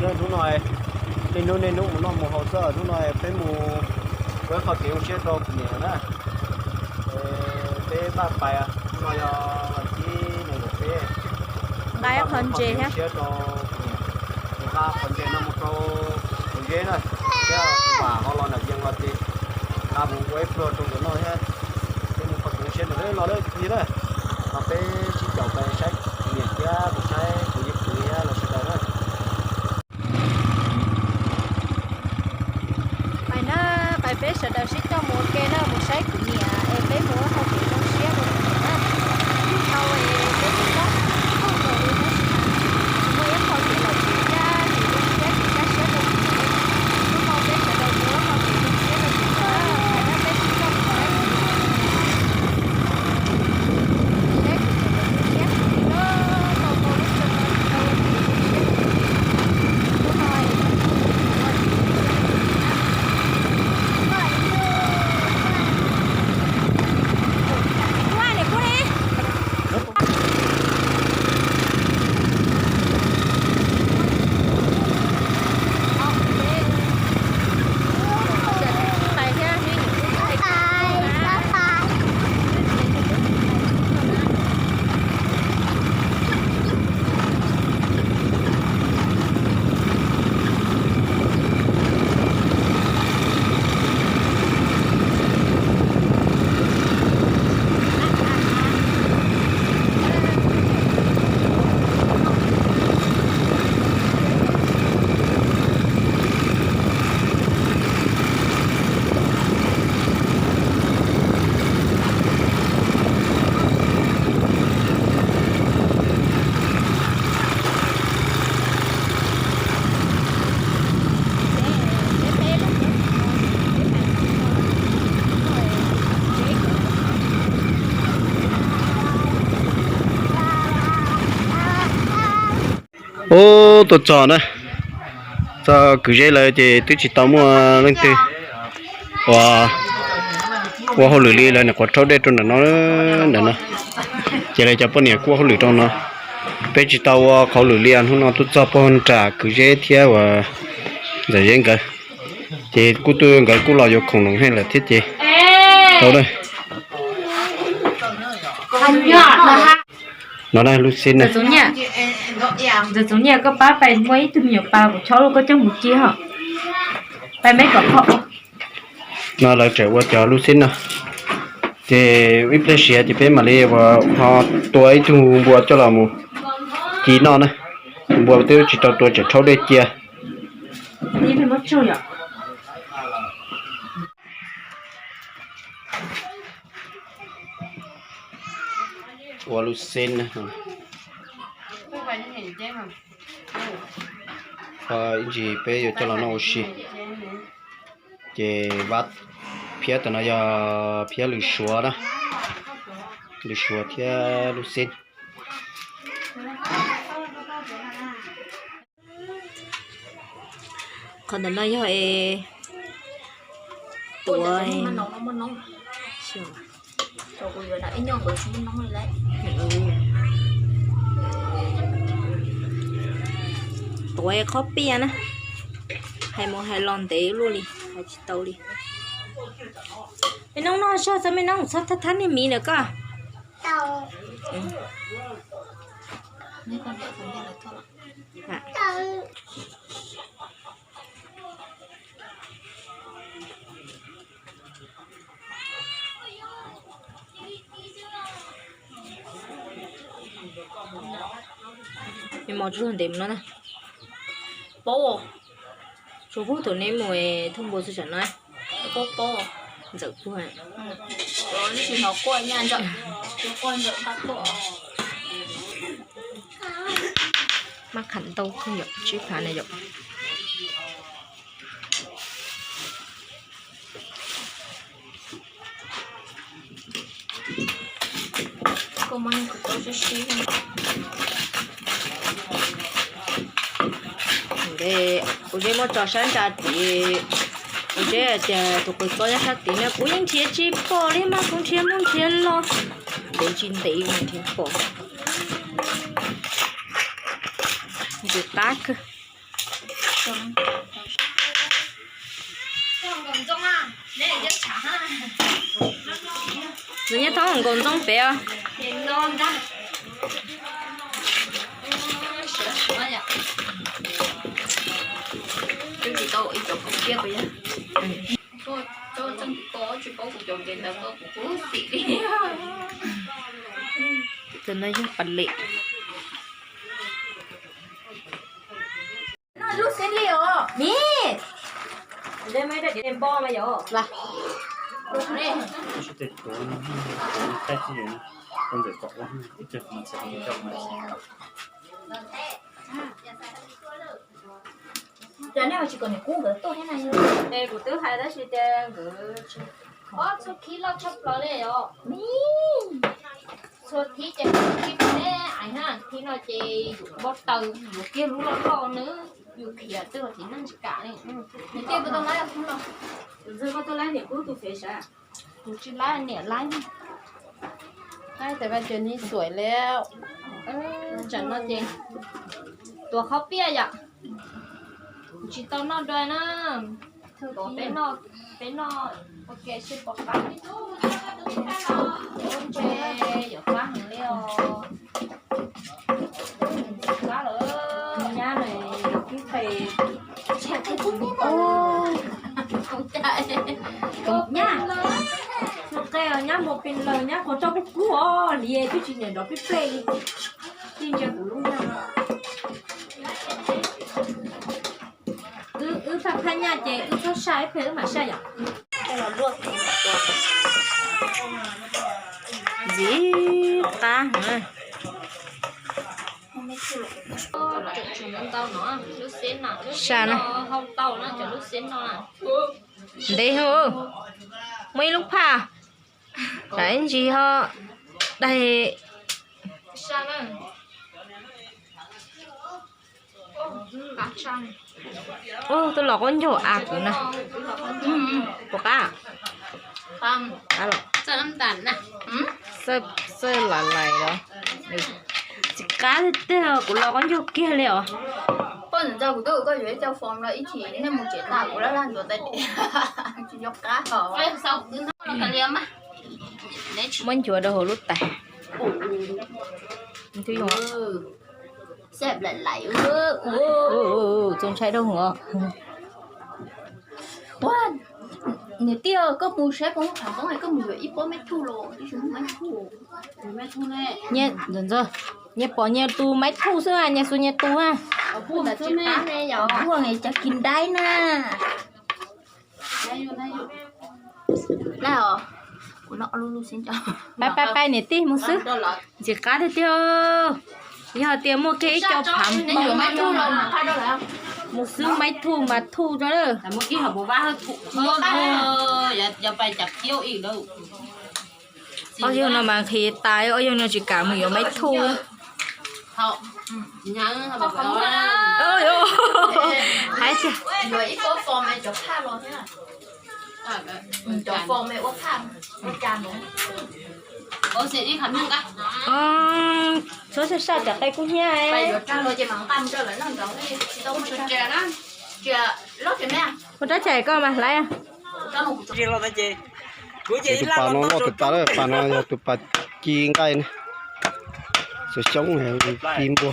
Hnub no, niaj hnub niaj hnub mus noj mus haus xwb, hnub no peb mus ua ib qho kev zoo siab rau kuv niam na. Peb npaj pais, hnub no yog vas thib nees nkaum peb, nqa ib qho ntses thiab, zoo siab rau kuv niam, nqa qhov ntses no mus rau kuv zeb na, thiab vam ho los nram yees los ces nqa mus ua ib pluag rau nkawd noj thiab. Peb mus qhov kev zoo siab rau lawv los lawm ib pliag na, ho peb sib caum pais saib kuv niam thiab mus saib kuv yij kwv thiab los sawv daws na. Pais na, pais peb sawv daws sib coj mus ua ke na, mus saib kuv niam es peb mus ua qho kev zoo siab rau kuv niam na. Twb tau es peb twb nyob txog nkaus li tab sis mas tsis muaj ib qho kev lom zem thiab kev zoo siab kev kaj siab rau kuv niam li. Hnub no peb sawv daws mus ua qho kev zoo siab rau kuv niam na, pais na peb sib coj mus saib kuv niam. Saib kuv niam zoo siab heev li na, tau tau lub sij hawm no tsis tau ua kev zoo siab li. Hnub no es ua kev zoo siab rau kuv niam na. Ub, tuaj txog na, txog kwv zeb lawm ces twb tsis tau muaj leej twg ua, ua hauj lwm li, lawv nyuam qhuav rhaub dej rau nram no, ntawm no. Ces lawv cov poj niam kuj ua hauj lwm rau no. Peb tsis tau ua hauj lwm li, hnub no tuaj txog puag nram kwv zeb thiab uas ntxawm zeb nkawd. Ces kuj tuaj nkawd kuj los yuav khoom noom heej lawm thiab ces tau na. No na lub xib na. Ntxawm Txoov Nyiaj, koj pab pais muaj ib tug me nyuam pas kuv chob los koj coj mus ci hos. Pais me kom phom. No lawv tseem ua cov lub xib no. Ces ib pliag siav ces peb mam li ho tua ib tug npua coj los mus ci noj na. Npua twb tsis tau tua, tseem rhaub dej cia. Ua lub xib na. Ib ntsis peb yuav coj los noj ua si. Ces vab phiab tam no yog phiab lwm suav na, lwm suav thiab lub xib. Qhov ntawm no yog es tuav, tuav qhob piaj na, hais mus hais los ntev luaj li, hais tsis tau li. Me noob noj zog txog me noob txhob thab thab niag miv ntawm koj. Nws mos tsuag ntev mus no na. Paub, tsuas pub thaum neb mus thooj npua txog tsam no. Paub paub. Ntxawm puag. Ib sim hnov quaj nyaj ntawm, quaj ntawm qab tuaj. Mab qham ntau kawg yom, tsib phav na yom. Kuv zeb muab tso sab ntsa tid, kuv zeb tias tus qws txob nyob sab tid na, kuv yeej nrhiav tsis pom li mas kuv nrhiav mus nrhiav los, ntev tsis ntev nrhiav pom. Ntxim qab kawg. Nws nyob thoob nkaus ntxoov pem os. Tus no yog pas lem. Lub xeb li os, mis. Npo mas yog. Ces nej ho tsis kom niam kub nkawd tuaj thiab na? Es kuv twb hais tab sis tias nkawd tsis, ob txhua khib loj tshaj plaws li os. Txhua khib ces khib peb aiv na, khib no ces yus npau taws yuav kiag lub loj loj nws, yus khiav twg los txiv neej tsis kam li. Nws tiaj puas tau laib los? Tus ntxawg koj tuaj laib niam kub tus fev sav. Kuv tsis laib, niam laib. Laib tes vaj ces ni xuaim li. Tsam no ces tuav qhov piaj yom. Tsis tau noj dua na. Peb noj, peb noj ua ke seb puas qab. Ub, ntshe yuav qab heev li os. Qab lawm. Nyab no pib pe. Nyab, nyab mus pes lawm, nyab qhuav rau peb kub os, lias twb tsis niam nrov peb plej li. Tij ntsia kuv lub nyab. Wb thaj phaj nyaj ces wb txhob saj ib pliag wb mam saj yom. Ntxim qab heev. Saj na. Ntev heev. Muaj ib lub phaj, tsam ib ntsis ho daig. Ub, twb los qaub ncaug av kuv na. Puas qab? Qab los. Txawj lam lais los. Tsis qab tiag tiag, kuv los qaub ncaug kiag li os. Muab nchuav rau hauv lub tais. Txaus ntshai rau hauv. Niam tij, koj mus saib poob thaum poob koj mus yuav ib pob maib thuj los ib tug maib thuj. Nyias pom nyias tus maib thuj xwb, nyias xuas nyias tus. Vuag cov kis ntaib na. Pais pais pais niam tij mus xwb. Ntxim qab tiag tiag. Yog tias muaj kiag ib co phav mus xwb maib thuj mas thuj rau lawm. Ob yawg no mas nqhis tas, ob yawg no tsis kam mus yuav maib thuj. Hais tias txhob saj saj cov qe kub hnyiab. Ua rab chais koj mas hlais. Tus pas no loj tus pas, pas no yog tus pas ci nqaij na. Xyoob xyoob, ci npua.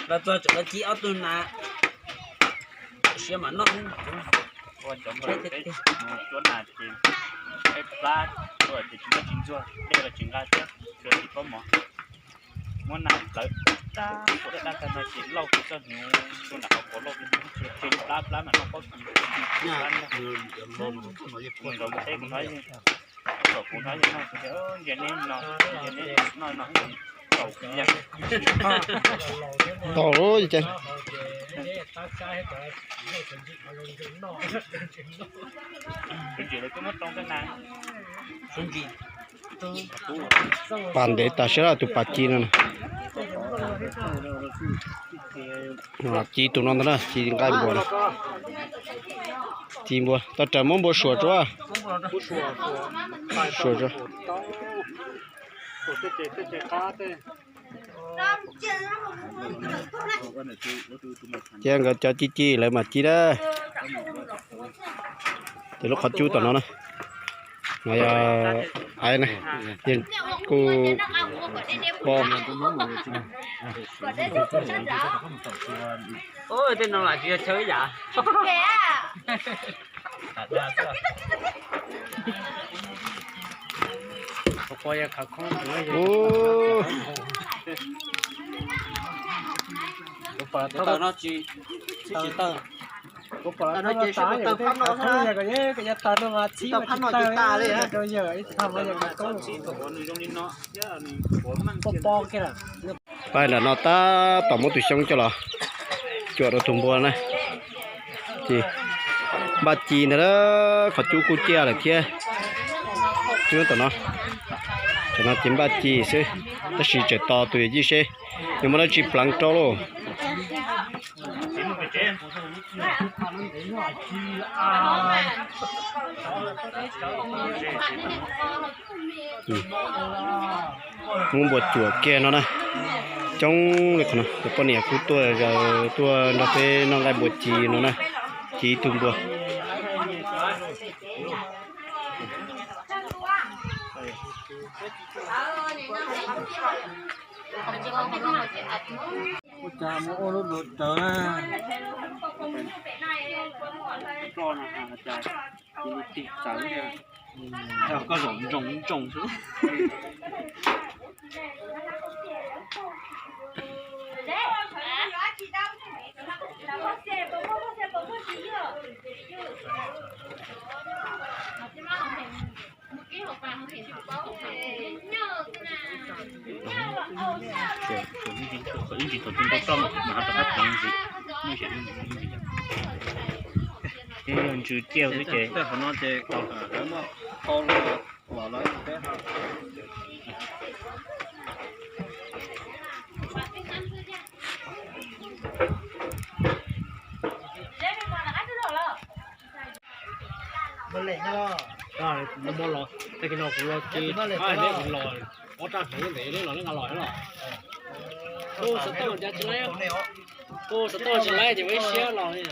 Los txog tseem los ci ob tug na. Siab mam noj. Ua cov npawg peb mus cuab nas ces peb plab tuaj ces tsis muaj tsis ntxuag, dej los tsis nqa thiab, tsuas tsis paub mov. Muab nas plawv tag, kuv dab tag no ces lauj kuv txoj hnyuv rau nram qhov quav lauj, tseg plab plab mas noj pob kws. Kuv nrog kuv nrog yawg no, nrog neb no, nrog neb no no, tau kuv yawg. Tau ces Pas ntev tas siab tus pas ci no na. Ci tus no ntag na, ci nqaij npua na. Ci npua, tau raws muab npua suam tsuav. Suav zog. Ces nkawd cov ci ci lawv mam ci na. Ces lub qhov cub tom no na, no yog aiv na, kuj pom. Pab nram no tab tom muab tus xyoob coj los cuam rau tus npua na. Ces npaj ci ntag, qhov cub kuj ciaj lawm thiab. Nyob tom no, tom no ces npaj ci xwb, tab sis tseem tos tus yawm yij seb nws muaj dab tsi pleev rau lauj. Muab npua cuam kiag no na. Coob li qhov no, cov poj niam kuj tuaj zaws tuaj nrog peb noj nqaij npua ci no na. Ci ib tug npua. Ua cas mus ua lub nus rawv na. Koj zaum ntsoos ntsoos xwb. Ib ntsis thaum twg nrau roj mas ho rov qab pleev ntxiv. Ces yog ntsws ciaj xwb ces. Los, tag kis no kuv los ces, neb kuv los, ob raj heev ntev neb los neb nqa los los. Kuv xov tooj cas tsis laib, kuv xov tooj tsis laib ces ua ib siab los li.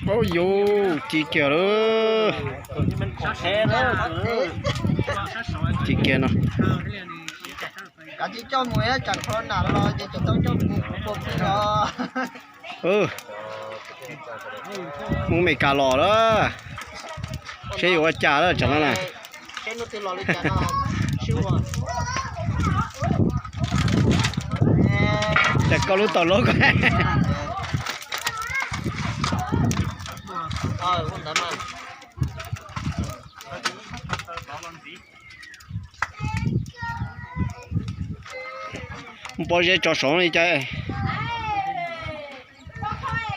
Ub yus, ci kiag lawm. Ci kiag no. Kav tsij coj mus, tsam corona los ces tsis tau coj mus pua pw los. Mus Meskas los lawm, seb yuav ua cas lawm tsam no na. Cas koj lub tau lub ko. Mus pob zeb tso saud li cas.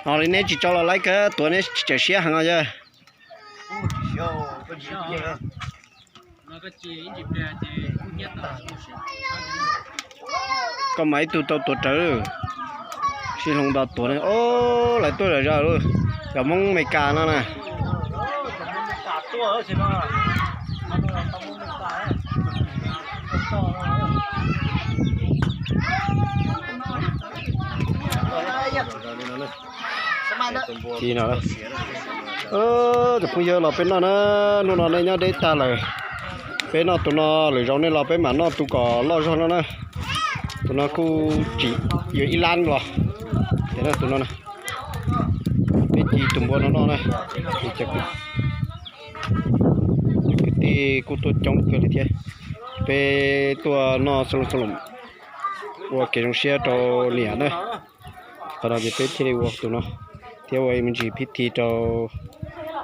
Ho li neb tsis tso los laib kawg, tuav neb tseem siab heev os yawg. Koj mas ib tug tau tuav rawv, sib hloov nto tuav ne. Ob, lawv tuaj zom zaws lawm, cov Hmoob Meskas no na. Ci no, cov phooj ywg los peb noj na, hnub no nej nyob deb tag lawm. Peb noj tus no, lwm zaus nej los peb mam noj tus kom loj zog no na. Tus no kuj tsim yuav ib lab los. Ces tus no na, peb ci tus npua no noj na. Ces cov kwv tij kuj tuaj coob kawg li thiab. Peb tuaj noj xo lo xo lo, ua kev zoo siab rau niam na. Qhov no ces peb thiaj li ua tus no, thiab ua me ntsis phib thi rau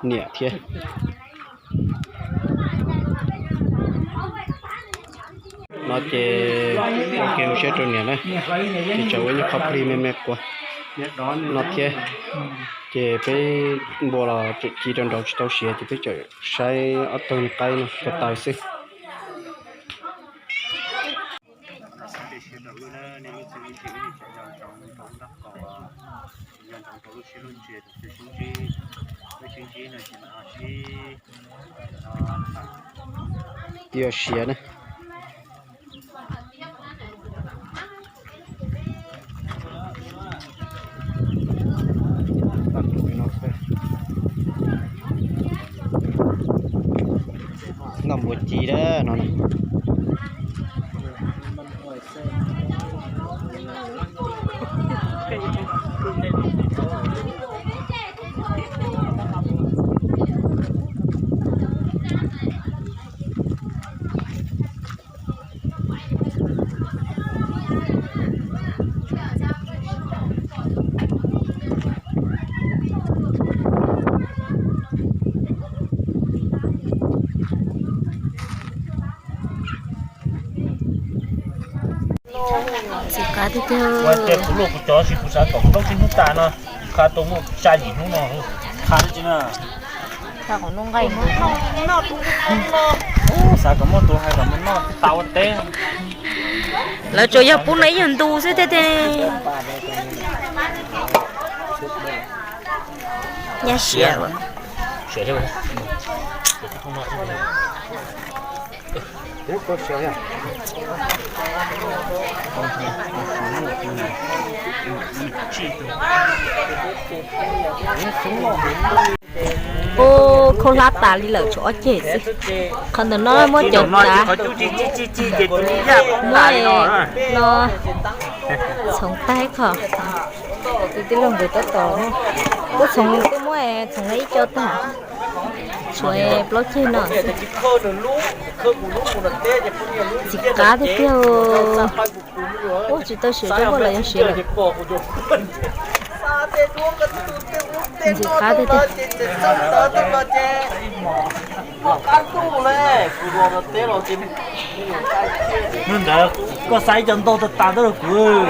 niam thiab. No ces ua kev zoo siab rau niam na, ces tseem ua ib qho plig me me quav no thiab. Ces peb npua los tseem ci rau nraud tsis tau siav ces peb tseem saib ob tug qaib no ko taw xwb. Twb yuav siav na. Noj npua ci na no. Ntxim qab tiag tiag. Ua ces kuv luaj kuv cov tsis kuv xav kom plaub tsib hnub tas no, qha tau muaj xya yim hnub no, qha tsis na. Xav kom muaj tus hais kom mus noj tau ua teb. Lawv tsuas yog pub no ib yam ntu xwb thiab tiag. Nyab siav. Ub, khaub hlab tas li lawm tshuav ob ceg xwb. Qhov ntawm no muab cov tav, muab no txhoov tag ib qho. Tus tij laug nkawd tab tom kuj txhoov, kuj muab txhoov la ib co tag. Tshuav plaub ceg no xwb. Ntxim qab tiag tiag. Ub, tsis tau siav rau hauv los yog siav lawm. Ntxim qab tiag tiag. Hnub ntawd koj xa ib co ntau tas tas tuaj rau kuv,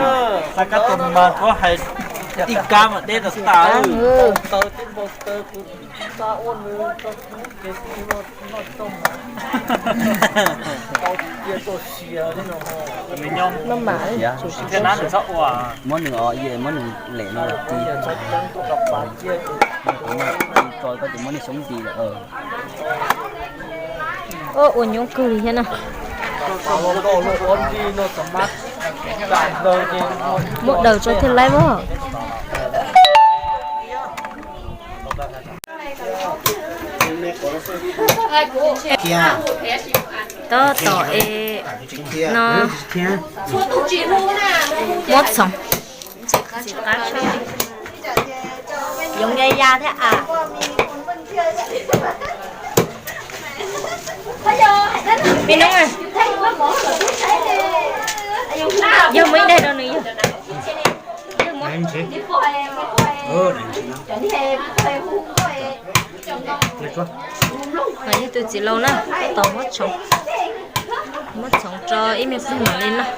xa kab tos mas koj hais ib kab mas deb tas tas. Muab nws, muab nws lem no ti, ti tso koj ces muab nws xyoob nti lawm. Ua nyuaj kawg li thiab na. Muab daws tso thiaj laib os. Tab tom es no muab txhoov. Yoov ya ya thiab as. Me noob, yog muab ib daig rau nws yog. Yog tus txiv laus na, tab tom muab txhoov, muab txhoov tso ib me pliag mam li noj.